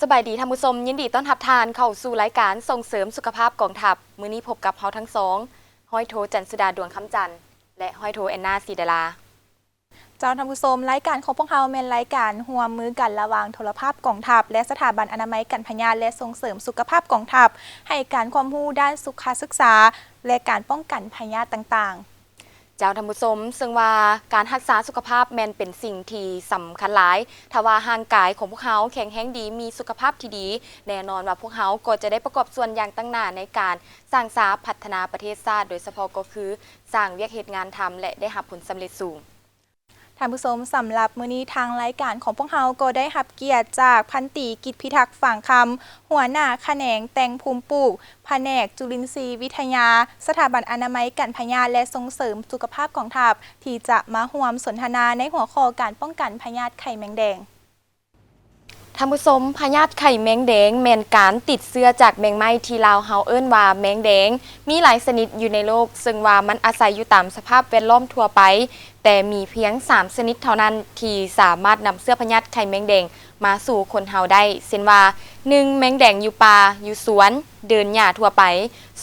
ສະບາຍດີທ່ານຜູ້ຊົມ, ຍິນດີຕ້ອນຮັບທ່ານເຂົ້າສູ່ລາຍການສົ່ງເສີມສຸຂະພາບກອງທັບ. ມື້ນີ້ພົບກັບເຮົາທັງສອງ, ຮ້ອຍໂທ ຈັນສຸດາ ດວງຄຳຈັນ ແລະ ຮ້ອຍໂທ ແອນນາ ສີດາລາ. ເຈົ້າທ່ານຜູ້ຊົມ, ລາຍການຂອງພວກເຮົາແມ່ນລາຍການຮ່ວມມືກັນລະຫວ່າງໂທລະພາບກອງທັບ ແລະ ສະຖາບັນອະນາໄມກັນພະຍາດ ແລະ ສົ່ງເສີມສຸຂະພາບກອງທັບ, ໃຫ້ການຄວາມຮູ້ດ້ານສຸຂະສຶກສາ ແລະ ການປ້ອງກັນພະຍາດຕ່າງໆ. ເຈົ້າທ່ານຜູ້ຊົມ, ເຊິ່ງວ່າການຮັກສາສຸຂະພາບແມ່ນເປັນສິ່ງທີ່ສຳຄັນຫຼາຍ. ຖ້າວ່າຮ່າງກາຍຂອງພວກເຮົາແຂງແຮງດີ, ມີສຸຂະພາບທີ່ດີ, ແນ່ນອນວ່າພວກເຮົາກໍຈະໄດ້ປະກອບສ່ວນຢ່າງຕັ້ງໜ້າໃນການສ້າງຊາດ, ພັດທະນາປະເທດຊາດ, ໂດຍສະເພາະກໍຄືສ້າງວຽກເຮັດງານທຳ ແລະ ໄດ້ຮັບຜົນສຳເລັດສູງ. ທ່ານຜູ້ຊົມ, ສຳລັບມື້ນີ້ທາງລາຍການຂອງພວກເຮົາກໍໄດ້ຮັບກຽດຈາກພັນຕີ ກິດພິທັກ ຝາງຄຳ, ຫົວໜ້າຂະແໜງແຕ່ງພູມປູກ, ພະແນກຈຸລິນຊີວິທະຍາ, ສະຖາບັນອະນາໄມກັນພະຍາດ ແລະ ສົ່ງເສີມສຸຂະພາບກອງທັບ ທີ່ຈະມາຮ່ວມສົນທະນາໃນຫົວຂໍ້ການປ້ອງກັນພະຍາດໄຂ້ແມງແດງ. ທ່ານຜູ້ຊົມ, ພະຍາດໄຂ້ແມງແດງແມ່ນການຕິດເຊື້ອຈາກແມງໄມ້ທີ່ລາວເຮົາເອີ້ນວ່າແມງແດງ. ມີຫຼາຍຊະນິດຢູ່ໃນໂລກ, ເຊິ່ງວ່າມັນອາໄສຢູ່ຕາມສະພາບແວດລ້ອມທົ່ວໄປ, ແຕ່ມີພຽງສາມຊະນິດເທົ່ານັ້ນທີ່ສາມາດນຳເຊື້ອພະຍາດໄຂ້ແມງແດງມາສູ່ຄົນເຮົາໄດ້, ເຊັ່ນວ່າ ໜຶ່ງ ແມງແດງຢູ່ປ່າ, ຢູ່ສວນ, ເດີ່ນຫຍ້າທົ່ວໄປ,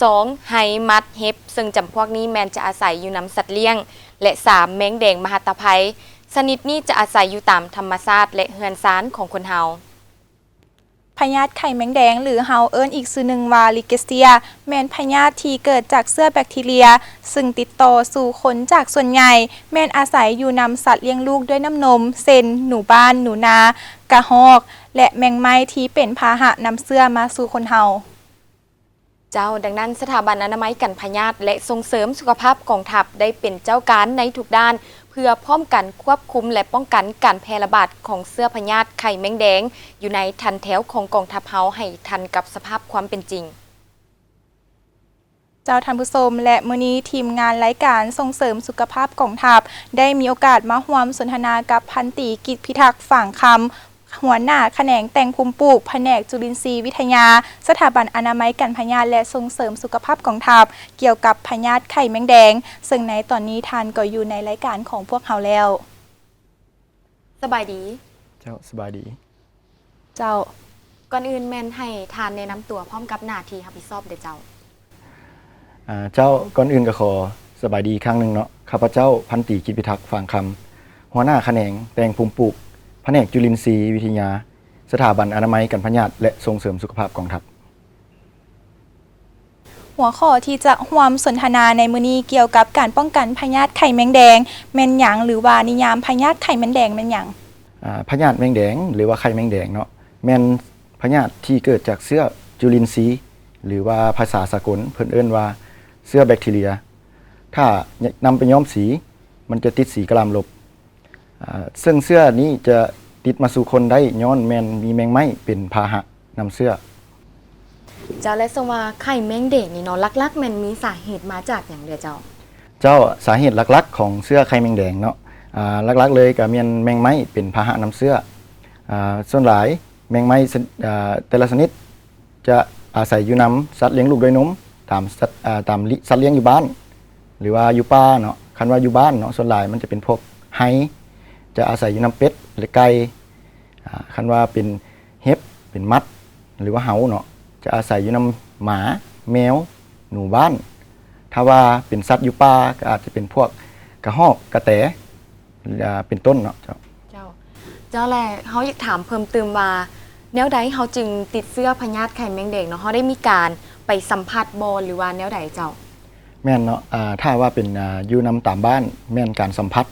ສອງ ໄຮ່, ໝັດ, ເຫັບ, ເຊິ່ງຈຳພວກນີ້ແມ່ນຈະອາໄສຢູ່ນຳສັດລ້ຽງ, ແລະ ສາມ ແມງແດງມະຫັດຕະໄພ. ຊະນິດນີ້ຈະອາໄສຢູ່ຕາມທຳມະຊາດ ແລະ ເຮືອນຊານຂອງຄົນເຮົາ. ພະຍາດໄຂ້ແມງແດງ ຫຼື ເຮົາເອີ້ນອີກຊື່ໜຶ່ງວ່າ ລິເກເຊຍ ແມ່ນພະຍາດທີ່ເກີດຈາກເຊື້ອແບັກທີເຣຍ ຊຶ່ງຕິດຕໍ່ສູ່ຄົນຈາກສ່ວນໃຫຍ່ ແມ່ນອາໄສຢູ່ນຳສັດລ້ຽງລູກດ້ວຍນ້ຳນົມ ເຊັ່ນ ໜູບ້ານ, ໜູນາ, ກະຮອກ ແລະ ແມງໄມ້ທີ່ເປັນພາຫະນຳເຊື້ອມາສູ່ຄົນເຮົາ. ເຈົ້າ, ດັ່ງນັ້ນ ສະຖາບັນອະນາໄມກັນພະຍາດ ແລະ ສົ່ງເສີມສຸຂະພາບກອງທັບ ໄດ້ເປັນເຈົ້າການໃນທຸກດ້ານ ເພື່ອພ້ອມກັນຄວບຄຸມ ແລະ ປ້ອງກັນການແຜ່ລະບາດຂອງເຊື້ອພະຍາດໄຂ້ແມງແດງ ຢູ່ໃນຖັນແຖວຂອງກອງທັບເຮົາໃຫ້ທັນກັບສະພາບຄວາມເປັນຈິງ. ເຈົ້າທ່ານຜູ້ຊົມ, ແລະ ມື້ນີ້ທີມງານລາຍການສົ່ງເສີມສຸຂະພາບກອງທັບ ໄດ້ມີໂອກາດມາຮ່ວມສົນທະນາກັບພັນຕີ ກິດພິທັກ ຝາງຄຳ, ຫົວໜ້າຂະແໜງແຕ່ງພູມປູກ ພະແນກຈຸລິນຊີວິທະຍາ, ສະຖາບັນອະນາໄມກັນພະຍາດ ແລະ ສົ່ງເສີມສຸຂະພາບກອງທັບ ກ່ຽວກັບພະຍາດໄຂ້ແມງແດງ, ເຊິ່ງໃນຕອນນີ້ທ່ານກໍຢູ່ໃນລາຍການຂອງພວກເຮົາແລ້ວ. ສະບາຍດີ. ເຈົ້າ, ສະບາຍດີ. ເຈົ້າ, ກ່ອນອື່ນແມ່ນໃຫ້ທ່ານແນະນຳຕົວພ້ອມກັບໜ້າທີ່ຮັບຜິດຊອບເດີເຈົ້າ. ອາ ເຈົ້າ, ກ່ອນອື່ນກໍຂໍສະບາຍດີອີກຄັ້ງໜຶ່ງເນາະ. ຂ້າພະເຈົ້າ ພັນຕີ ກິດພິທັກ ຝາງຄຳ, ຫົວໜ້າຂະແໜງແຕ່ງພູມປູກ ພະແນກຈຸລິນຊີວິທະຍາ, ສະຖາບັນອະນາໄມກັນພະຍາດ ແລະ ສົ່ງເສີມສຸຂະພາບກອງທັບ. ຫົວຂໍ້ທີ່ຈະຮ່ວມສົນທະນາໃນມື້ນີ້ກ່ຽວກັບການປ້ອງກັນພະຍາດໄຂ້ແມງແດງແມ່ນຫຍັງ ຫຼືວ່ານິຍາມພະຍາດໄຂ້ແມງແດງແມ່ນຫຍັງ? ອາ ພະຍາດແມງແດງ ຫຼືວ່າໄຂ້ແມງແດງເນາະ ແມ່ນພະຍາດທີ່ເກີດຈາກເຊື້ອຈຸລິນຊີ ຫຼືວ່າພາສາສາກົນເພິ່ນເອີ້ນວ່າເຊື້ອແບັກທີເຣຍ. ຖ້ານຳໄປຍ້ອມສີ ມັນຈະຕິດສີກະຫຼາມລົບ. ອາ ເຊິ່ງເຊື້ອນີ້ຈະຕິດມາສູ່ຄົນໄດ້ຍ້ອນແມ່ນມີແມງໄມ້ເປັນພາຫະນຳເຊື້ອ. ເຈົ້າ, ແລະ ເຊິ່ງວ່າໄຂ້ແມງແດງນີ້ເນາະ ຫຼັກໆແມ່ນມີສາເຫດມາຈາກຫຍັງເດີເຈົ້າ? ເຈົ້າ, ສາເຫດຫຼັກໆຂອງເຊື້ອໄຂ້ແມງແດງເນາະ ອາ ຫຼັກໆເລີຍກໍແມ່ນແມງໄມ້ເປັນພາຫະນຳເຊື້ອ. ອາ ສ່ວນຫຼາຍແມງໄມ້ ອາ ແຕ່ລະຊະນິດ ຈະອາໄສຢູ່ນຳສັດລ້ຽງລູກດ້ວຍນົມ ຕາມສັດ ອາ ຕາມລິ ສັດລ້ຽງຢູ່ບ້ານ ຫຼືວ່າຢູ່ປ່າເນາະ. ຄັນວ່າຢູ່ບ້ານເນາະ ສ່ວນຫຼາຍມັນຈະເປັນພວກໄຮ່ ຈະອາໄສຢູ່ນຳເປັດ ແລະ ໄກ່. ອາ ຄັນວ່າເປັນເຫັບ ເປັນໝັດ ຫຼືວ່າເຫົ່າເນາະ ຈະອາໄສຢູ່ນຳໝາ ແມວ ໜູບ້ານ. ຖ້າວ່າເປັນສັດຢູ່ປ່າ ກໍອາດຈະເປັນພວກກະຮອກ ກະແຕ ອາ ເປັນຕົ້ນເນາະ. ເຈົ້າ. ເຈົ້າ. ເຈົ້າ ແລະ ເຮົາຢາກຖາມເພີ່ມຕື່ມວ່າ ແນວໃດເຮົາຈຶ່ງຕິດເຊື້ອພະຍາດໄຂ້ແມງແດງເນາະ? ເຮົາໄດ້ມີການໄປສຳຜັດບໍ່ ຫຼືວ່າແນວໃດເຈົ້າ? ແມ່ນເນາະ ອາ ຖ້າວ່າເປັນ ອາ ຢູ່ນຳຕາມບ້ານ ແມ່ນການສຳຜັດ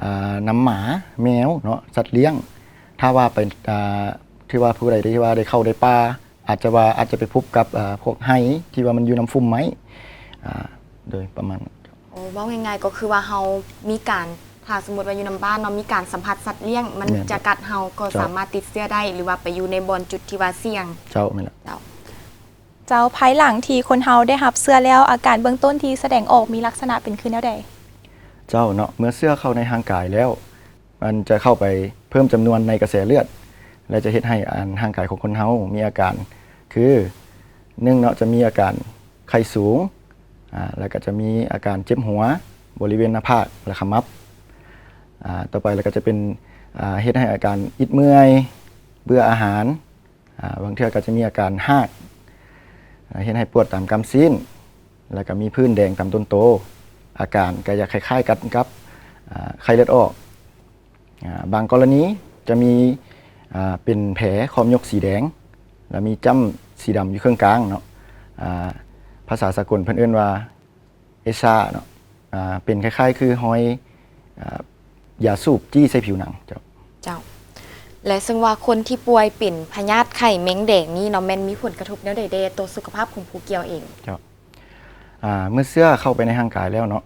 ອາ ນຳໝາ ແມວເນາະ ສັດລ້ຽງ. ຖ້າວ່າໄປ ອາ ທີ່ວ່າຜູ້ໃດທີ່ວ່າໄດ້ເຂົ້າໄດ້ປ່າ ອາດຈະວ່າ ອາດຈະໄປພົບກັບ ອາ ພວກໄຮ່ທີ່ວ່າມັນຢູ່ນຳຟຸ່ມໄມ້ ອາ ໂດຍປະມານ. ໂອ້ ເວົ້າງ່າຍໆກໍຄືວ່າເຮົາມີການ ຖ້າສົມມຸດວ່າຢູ່ນຳບ້ານເນາະ ມີການສຳຜັດສັດລ້ຽງ ມັນ ແມ່ນ ຈະກັດເຮົາ ກໍ ເຈົ້າ ສາມາດຕິດເຊື້ອໄດ້ ຫຼືວ່າໄປຢູ່ໃນບ່ອນຈຸດທີ່ວ່າສ່ຽງ. ເຈົ້າ, ແມ່ນລະ. ເຈົ້າ. ເຈົ້າ, ພາຍຫຼັງທີ່ຄົນເຮົາໄດ້ຮັບເຊື້ອແລ້ວ ອາການເບື້ອງຕົ້ນທີ່ສະແດງອອກມີລັກສະນະເປັນຄືແນວໃດ? ເຈົ້າເນາະ, ເມື່ອເຊື້ອເຂົ້າໃນຮ່າງກາຍແລ້ວ ມັນຈະເຂົ້າໄປເພີ່ມຈຳນວນໃນກະແສເລືອດ ແລະ ຈະເຮັດໃຫ້ອັນຮ່າງກາຍຂອງຄົນເຮົາມີອາການຄື ໜຶ່ງເນາະ ຈະມີອາການໄຂ້ສູງ ອາ ແລ້ວກໍຈະມີອາການເຈັບຫົວບໍລິເວນໜ້າຜາກ ແລະ ຂະໝັບ ອາ ຕໍ່ໄປແລ້ວກໍຈະເປັນ ອາ ເຮັດໃຫ້ອາການອິດເມື່ອຍ ເບື່ອອາຫານ ອາ ບາງເທື່ອກໍຈະມີອາການຮາກ ອາ ເຮັດໃຫ້ປວດຕາມກ້າມຊີ້ນ ແລ້ວກໍມີຜື່ນແດງຕາມຕົ້ນໂຕ. ອາການກໍຈະຄ້າຍໆກັນກັບ ອາ ໄຂ້ເລືອດອອກ. ອາ ບາງກໍລະນີຈະມີ ອາ ເປັນແຜຂອບຍົກສີແດງ ແລ້ວມີຈ້ຳສີດຳຢູ່ເຄິ່ງກາງເນາະ. ອາ ພາສາສາກົນເພິ່ນເອີ້ນວ່າ ເອຊາເນາະ. ອາ ເປັນຄ້າຍໆຄືຮອຍ ອາ ຢາສູບຈີ້ໃສ່ຜິວໜັງເຈົ້າ. ເຈົ້າ. ແລະ ເຊິ່ງວ່າຄົນທີ່ປ່ວຍເປັນພະຍາດໄຂ້ແມງແດງນີ້ເນາະ ແມ່ນມີຜົນກະທົບແນວໃດແດ່ຕໍ່ສຸຂະພາບຂອງຜູ້ກ່ຽວເອງ? ເຈົ້າ. ອາ ເມື່ອເຊື້ອເຂົ້າໄປໃນຮ່າງກາຍແລ້ວເນາະ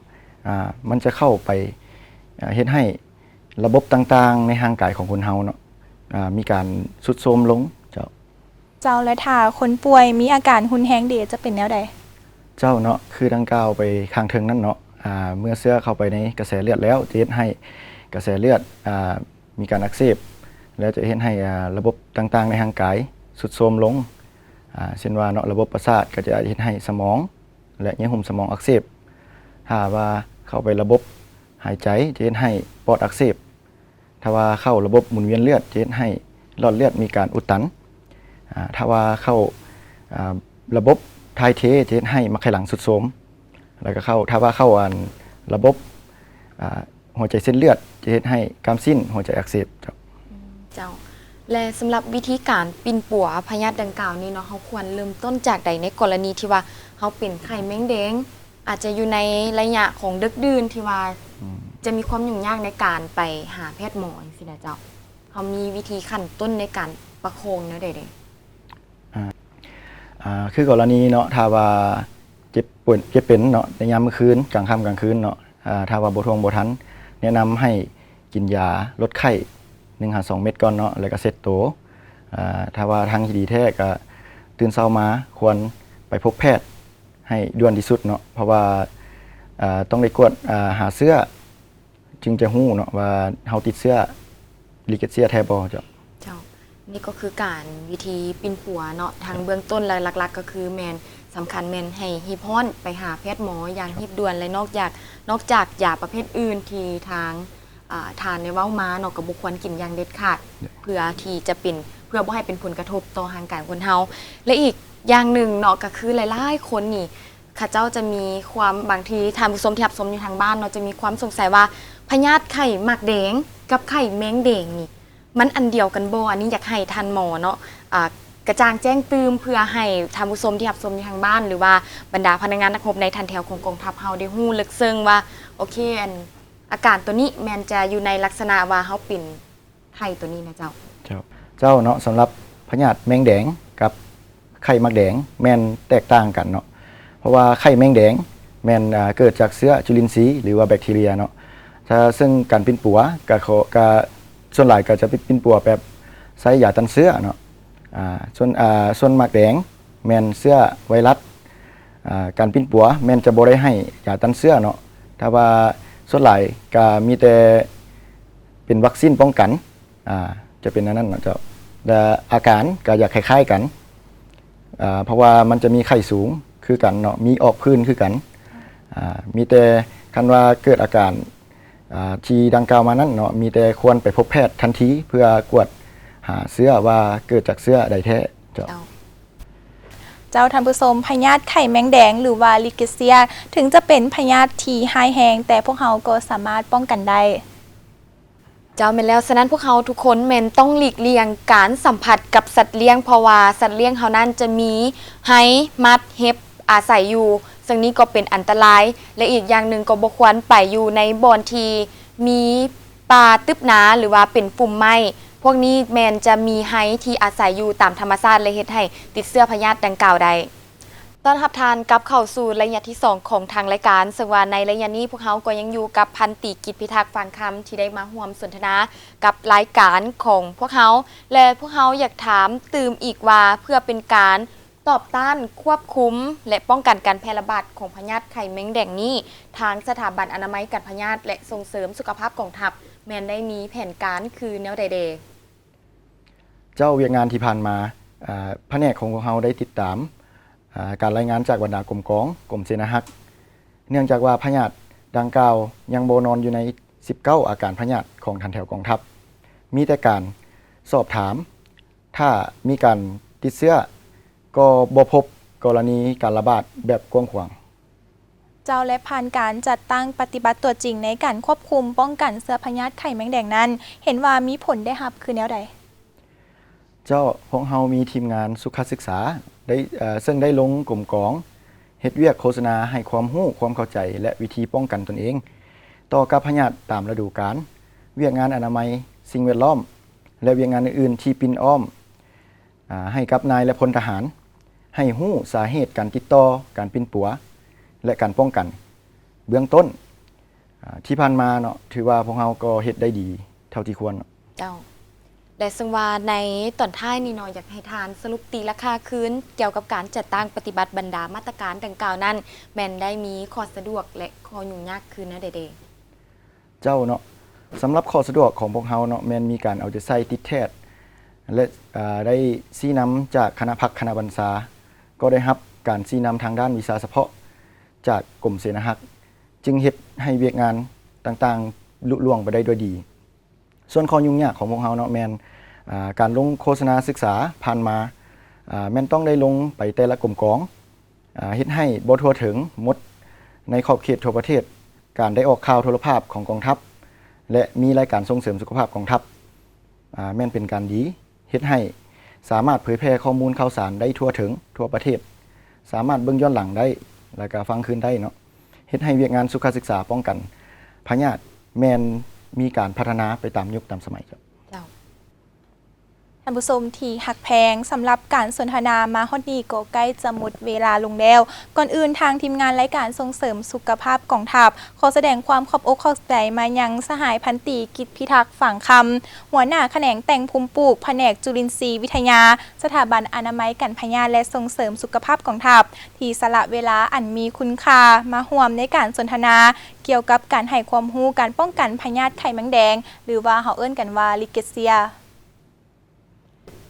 ອາ ມັນຈະເຂົ້າໄປ ອາ ເຮັດໃຫ້ລະບົບຕ່າງໆໃນຮ່າງກາຍຂອງຄົນເຮົາເນາະ ອາ ມີການຊຸດໂຊມລົງເຈົ້າ. ເຈົ້າ ແລະ ຖ້າຄົນປ່ວຍມີອາການຮຸນແຮງເດ ຈະເປັນແນວໃດ? ເຈົ້າເນາະ ຄືດັ່ງກ່າວໄປຂ້າງເທິງນັ້ນເນາະ ອາ ເມື່ອເຊື້ອເຂົ້າໄປໃນກະແສເລືອດແລ້ວ ຈະເຮັດໃຫ້ກະແສເລືອດ ອາ ມີການອັກເສບ ແລ້ວຈະເຮັດໃຫ້ ອາ ລະບົບຕ່າງໆໃນຮ່າງກາຍຊຸດໂຊມລົງ ອາ ເຊັ່ນວ່າເນາະ ລະບົບປະສາດກໍຈະເຮັດໃຫ້ສະໝອງ ແລະ ເຍື່ອຫຸ້ມສະໝອງອັກເສບ. ຖ້າວ່າເຂົ້າໄປລະບົບຫາຍໃຈ ຈະເຮັດໃຫ້ປອດອັກເສບ. ຖ້າວ່າເຂົ້າລະບົບໝູນວຽນເລືອດ ຈະເຮັດໃຫ້ຫຼອດເລືອດມີການອຸດຕັນ. ອາ ຖ້າວ່າເຂົ້າ ອາ ລະບົບຖ່າຍເທ ຈະເຮັດໃຫ້ໝາກໄຂ່ຫຼັງຊຸດໂຊມ. ແລ້ວກໍເຂົ້າ ຖ້າວ່າເຂົ້າ ອັນ ລະບົບ ອາ ຫົວໃຈເສັ້ນເລືອດ ຈະເຮັດໃຫ້ກ້າມຊີ້ນຫົວໃຈອັກເສບເຈົ້າ. ເຈົ້າ. ແລະ ສຳລັບວິທີການປິ່ນປົວພະຍາດດັ່ງກ່າວນີ້ເນາະ ເຮົາຄວນເລີ່ມຕົ້ນຈາກໃດ ໃນກໍລະນີທີ່ວ່າເຮົາເປັນໄຂ້ແມງແດງ ອາດຈະຢູ່ໃນໄລຍະຂອງເດິກດື່ນທີ່ວ່າ ອືມ ຈະມີຄວາມຫຍຸ້ງຍາກໃນການໄປຫາແພດໝໍຈັ່ງຊີ້ນະເຈົ້າ? ເຮົາມີວິທີຂັ້ນຕົ້ນໃນການປະຄອງແນວໃດແດ່? ອາ ອາ ຄືກໍລະນີເນາະ ຖ້າວ່າເຈັບເປັນ ເຈັບເປັນເນາະ ໃນຍາມມື້ຄືນ ກາງຄ່ຳກາງຄືນເນາະ ອາ ຖ້າວ່າບໍ່ທ່ວງບໍ່ທັນ ແນະນຳໃຫ້ກິນຢາລົດໄຂ້ ໜຶ່ງຫາສອງເມັດກ່ອນເນາະ ແລ້ວກໍເຊັດໂຕ. ອາ ຖ້າວ່າທາງທີ່ດີແທ້ກໍຕື່ນເຊົ້າມາຄວນໄປພົບແພດໃຫ້ດ່ວນທີ່ສຸດເນາະ ເພາະວ່າ ອາ ຕ້ອງໄດ້ກວດ ອາ ຫາເຊື້ອ ຈຶ່ງຈະຮູ້ເນາະວ່າເຮົາຕິດເຊື້ອລິເກດເຊຍແທ້ບໍ່ເຈົ້າ. ເຈົ້າ. ນີ້ກໍຄືການ ວິທີປິ່ນປົວເນາະ ທາງເບື້ອງຕົ້ນ ແລະ ຫຼັກໆກໍຄືແມ່ນ ສຳຄັນແມ່ນໃຫ້ຮີບຮ້ອນໄປຫາແພດໝໍຢ່າງຮີບດ່ວນ ແລະ ນອກຈາກ ນອກຈາກຢາປະເພດອື່ນທີ່ທາງ ອາ ທ່ານໄດ້ເວົ້າມາເນາະ ກໍບໍ່ຄວນກິນຢ່າງເດັດຂາດ ເພື່ອທີ່ຈະເປັນ ເພື່ອບໍ່ໃຫ້ເປັນຜົນກະທົບຕໍ່ຮ່າງກາຍຄົນເຮົາ. ແລະ ອີກຢ່າງໜຶ່ງເນາະ ກໍຄືຫຼາຍໆຄົນນີ້ ເຂົາເຈົ້າຈະມີຄວາມ ບາງທີທ່ານຜູ້ຊົມທີ່ຮັບຊົມຢູ່ທາງບ້ານເນາະ ຈະມີຄວາມສົງໄສວ່າ ພະຍາດໄຂ້ໝາກແດງກັບໄຂ້ແມງແດງນີ້ ມັນອັນດຽວກັນບໍ່? ອັນນີ້ຢາກໃຫ້ທ່ານໝໍເນາະ ອາ ກະຈ່າງແຈ້ງຕື່ມ ເພື່ອໃຫ້ທ່ານຜູ້ຊົມທີ່ຮັບຊົມຢູ່ທາງບ້ານ ຫຼືວ່າບັນດາພະນັກງານນັກຮົບໃນຖັນແຖວຂອງກອງທັບເຮົາໄດ້ຮູ້ເລິກເຊິ່ງວ່າ ໂອເຄ ອັນ ອາການໂຕນີ້ແມ່ນຈະຢູ່ໃນລັກສະນະວ່າເຮົາເປັນ ໄຂ້ໂຕນີ້ນະເຈົ້າ. ເຈົ້າ ເຈົ້າເນາະ ສຳລັບພະຍາດແມງແດງກັບໄຂ້ໝາກແດງແມ່ນແຕກຕ່າງກັນເນາະ ເພາະວ່າໄຂ້ແມງແດງແມ່ນ ອາ ເກີດຈາກເຊື້ອຈຸລິນຊີ ຫຼືວ່າແບັກທີເຣຍເນາະ ເຊິ່ງການປິ່ນປົວກະ ກະສ່ວນຫຼາຍກະຈະປິ່ນປົວແບບໃຊ້ຢາຕ້ານເຊື້ອເນາະ ອາ ສ່ວນ ອາ ສ່ວນໝາກແດງ ແມ່ນເຊື້ອໄວຣັສ ອາ ການປິ່ນປົວແມ່ນຈະບໍ່ໄດ້ໃຫ້ຢາຕ້ານເຊື້ອເນາະ ຖ້າວ່າສ່ວນຫຼາຍກະມີແຕ່ເປັນວັກຊີນປ້ອງກັນ ອາ ຈະເປັນອັນນັ້ນເນາະເຈົ້າ ແລະ ອາການກະຢາກຄ້າຍໆກັນ ອາ ເພາະວ່າມັນຈະມີໄຂ້ສູງຄືກັນເນາະ ມີອອກຜື່ນຄືກັນ ອາ ມີແຕ່ຄັນວ່າເກີດອາການ ອາ ທີ່ດັ່ງກ່າວມານັ້ນເນາະ ມີແຕ່ຄວນໄປພົບແພດທັນທີ ເພື່ອກວດຫາເຊື້ອວ່າເກີດຈາກເຊື້ອໃດແທ້ເຈົ້າ. ເຈົ້າ ເຈົ້າ ທ່ານຜູ້ຊົມ ພະຍາດໄຂ້ແມງແດງ ຫຼືວ່າລິເກດເຊຍ ເຖິງຈະເປັນພະຍາດທີ່ຮ້າຍແຮງ ແຕ່ພວກເຮົາກໍສາມາດປ້ອງກັນໄດ້. ເຈົ້າ ແມ່ນແລ້ວ ສະນັ້ນພວກເຮົາທຸກຄົນແມ່ນຕ້ອງຫຼີກລ່ຽງການສຳຜັດກັບສັດລ້ຽງ ເພາະວ່າສັດລ້ຽງເຮົານັ້ນຈະມີໄຮ ໝັດ ເຫັບ ອາໄສຢູ່ ເຊິ່ງນີ້ກໍເປັນອັນຕະລາຍ ແລະ ອີກຢ່າງໜຶ່ງກໍບໍ່ຄວນໄປຢູ່ໃນບ່ອນທີ່ມີປ່າຕຶບໜາ ຫຼືວ່າເປັນຟຸມໄມ້ ພວກນີ້ແມ່ນຈະມີໄຮທີ່ອາໄສຢູ່ຕາມທຳມະຊາດ ແລະ ເຮັດໃຫ້ຕິດເຊື້ອພະຍາດດັ່ງກ່າວໄດ້. ຕ້ອນຮັບທ່ານກັບເຂົ້າສູ່ໄລຍະທີສອງຂອງທາງລາຍການ, ເຊິ່ງວ່າໃນໄລຍະນີ້ພວກເຮົາກໍຍັງຢູ່ກັບພັນຕີ ກິດພິທັກ ຟາງຄຳ ທີ່ໄດ້ມາຮ່ວມສົນທະນາກັບລາຍການຂອງພວກເຮົາ ແລະ ພວກເຮົາຢາກຖາມຕື່ມອີກວ່າ ເພື່ອເປັນການຕອບຕ້ານ, ຄວບຄຸມ ແລະ ປ້ອງກັນການແຜ່ລະບາດຂອງພະຍາດໄຂ້ແມງແດງນີ້, ທາງສະຖາບັນອະນາໄມການພະຍາດ ແລະ ສົ່ງເສີມສຸຂະພາບກອງທັບ ແມ່ນໄດ້ມີແຜນການຄືແນວໃດແດ່? ເຈົ້າ ວຽກງານທີ່ຜ່ານມາ ອາ ພະແນກຂອງພວກເຮົາໄດ້ຕິດຕາມ ອາ ການລາຍງານຈາກບັນດາກົມກອງ ກົມເສນາຮັກ ເນື່ອງຈາກວ່າພະຍາດດັ່ງກ່າວຍັງບໍ່ນອນຢູ່ໃນສິບເກົ້າອາການພະຍາດຂອງຖັນແຖວກອງທັບ ມີແຕ່ການສອບຖາມ ຖ້າມີການຕິດເຊື້ອ ກໍບໍ່ພົບກໍລະນີການລະບາດແບບກວ້າງຂວາງ. ເຈົ້າ ແລະ ຜ່ານການຈັດຕັ້ງປະຕິບັດຕົວຈິງໃນການຄວບຄຸມປ້ອງກັນເຊື້ອພະຍາດໄຂ້ແມງແດງນັ້ນ ເຫັນວ່າມີຜົນໄດ້ຮັບຄືແນວໃດ? ເຈົ້າ, ພວກເຮົາມີທີມງານສຸຂະສຶກສາ ໄດ້ ເຊິ່ງໄດ້ລົງກົມກອງ ເຮັດວຽກໂຄສະນາໃຫ້ຄວາມຮູ້, ຄວາມເຂົ້າໃຈ ແລະ ວິທີປ້ອງກັນຕົນເອງຕໍ່ກັບພະຍາດຕາມລະດູການ, ວຽກງານອະນາໄມ, ສິ່ງແວດລ້ອມ ແລະ ວຽກງານອື່ນໆທີ່ປິ່ນອ້ອມ ອາ ໃຫ້ກັບນາຍ ແລະ ພົນທະຫານ ໃຫ້ຮູ້ສາເຫດການຕິດຕໍ່, ການປິ່ນປົວ ແລະ ການປ້ອງກັນເບື້ອງຕົ້ນ. ອາ ທີ່ຜ່ານມາເນາະ ຖືວ່າພວກເຮົາກໍເຮັດໄດ້ດີເທົ່າທີ່ຄວນເນາະ. ເຈົ້າ ແລະ ເຊິ່ງວ່າໃນຕອນທ້າຍນີ້ເນາະ ຢາກໃຫ້ທ່ານສະຫຼຸບຕີລາຄາຄືນ ກ່ຽວກັບການຈັດຕັ້ງປະຕິບັດບັນດາມາດຕະການດັ່ງກ່າວນັ້ນ ແມ່ນໄດ້ມີຂໍ້ສະດວກ ແລະ ຂໍ້ຫຍຸ້ງຍາກຄືແນວໃດແດ່? ເຈົ້າເນາະ, ສຳລັບຂໍ້ສະດວກຂອງພວກເຮົາເນາະ ແມ່ນມີການເອົາໃຈໃສ່ຕິດແທດ ແລະ ອາ ໄດ້ຊີ້ນຳຈາກຄະນະພັກຄະນະບັນຊາ, ກໍໄດ້ຮັບການຊີ້ນຳທາງດ້ານວິຊາສະເພາະຈາກກົມເສນາຮັກ, ຈຶ່ງເຮັດໃຫ້ວຽກງານຕ່າງໆລຸລ່ວງໄປໄດ້ດ້ວຍດີ. ສ່ວນຂໍ້ຫຍຸ້ງຍາກຂອງພວກເຮົາເນາະ ແມ່ນ ອາ ການລົງໂຄສະນາສຶກສາຜ່ານມາ ອາ ແມ່ນຕ້ອງໄດ້ລົງໄປແຕ່ລະກົມກອງ ອາ ເຮັດໃຫ້ບໍ່ທົ່ວເຖິງໝົດໃນຂອບເຂດທົ່ວປະເທດ, ການໄດ້ອອກຂ່າວໂທລະພາບຂອງກອງທັບ ແລະ ມີລາຍການສົ່ງເສີມສຸຂະພາບກອງທັບ ອາ ແມ່ນເປັນການດີ ເຮັດໃຫ້ສາມາດເຜີຍແຜ່ຂໍ້ມູນຂ່າວສານໄດ້ທົ່ວເຖິງທົ່ວປະເທດ, ສາມາດເບິ່ງຍ້ອນຫຼັງໄດ້ ແລ້ວກະຟັງຄືນໄດ້ເນາະ, ເຮັດໃຫ້ວຽກງານສຸຂະສຶກສາປ້ອງກັນພະຍາດແມ່ນມີການພັດທະນາໄປຕາມຍຸກຕາມສະໄໝ. ເຈົ້າ. ເຈົ້າ. ທ່ານຜູ້ຊົມທີ່ຮັກແພງ, ສຳລັບການສົນທະນາມາຮອດນີ້ກໍໃກ້ຈະໝົດເວລາລົງແລ້ວ. ກ່ອນອື່ນ, ທາງທີມງານລາຍການສົ່ງເສີມສຸຂະພາບກອງທັບ ຂໍສະແດງຄວາມຂອບອົກຂອບໃຈມາຍັງສະຫາຍພັນຕີ ກິດພິທັກ ຝາງຄຳ, ຫົວໜ້າຂະແໜງແຕ່ງພູມປູກ ພະແນກຈຸລິນຊີວິທະຍາ, ສະຖາບັນອະນາໄມກັນພະຍາດ ແລະ ສົ່ງເສີມສຸຂະພາບກອງທັບ ທີ່ສະຫຼະເວລາອັນມີຄຸນຄ່າມາຮ່ວມໃນການສົນທະນາ ກ່ຽວກັບການໃຫ້ຄວາມຮູ້ການປ້ອງກັນພະຍາດໄຂ້ແມງແດງ ຫຼືວ່າເຮົາເອີ້ນກັນວ່າ ລິເກເຊຍ.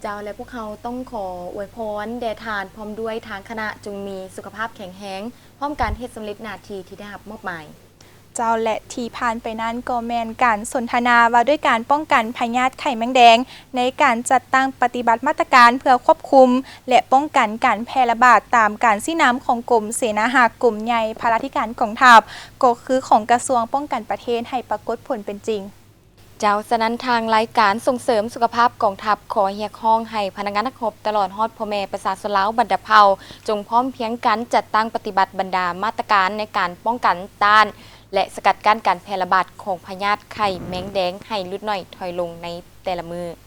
ເຈົ້າ ແລະ ພວກເຮົາຕ້ອງຂໍອວຍພອນແດ່ທ່ານ ພ້ອມດ້ວຍທາງຄະນະ ຈົ່ງມີສຸຂະພາບແຂງແຮງ, ພ້ອມການເຮັດສຳເລັດໜ້າທີ່ທີ່ໄດ້ຮັບມອບໝາຍ. ເຈົ້າ ແລະ ທີ່ຜ່ານໄປນັ້ນກໍແມ່ນການສົນທະນາວ່າດ້ວຍການປ້ອງກັນພະຍາດໄຂ້ແມງແດງ ໃນການຈັດຕັ້ງປະຕິບັດມາດຕະການເພື່ອຄວບຄຸມ ແລະ ປ້ອງກັນການແຜ່ລະບາດ ຕາມການຊີ້ນຳຂອງກົມເສນາຮັກ ກົມໃຫຍ່ພະລາທິການກອງທັບ ກໍຄືຂອງກະຊວງປ້ອງກັນປະເທດ ໃຫ້ປາກົດຜົນເປັນຈິງ. ເຈົ້າ, ສະນັ້ນທາງລາຍການສົ່ງເສີມສຸຂະພາບກອງທັບ ຂໍຮຽກຮ້ອງໃຫ້ພະນັກງານນັກຮົບ ຕະຫຼອດຮອດພໍ່ແມ່ປະຊາຊົນລາວບັນດາເຜົ່າ ຈົ່ງພ້ອມພຽງກັນຈັດຕັ້ງປະຕິບັດບັນດາມາດຕະການໃນການປ້ອງກັນຕ້ານ ແລະ ສະກັດກັ້ນການແຜ່ລະບາດຂອງພະຍາດໄຂ້ແມງແດງໃຫ້ຫຼຸດໜ້ອຍຖອຍລົງໃນແຕ່ລະມື້.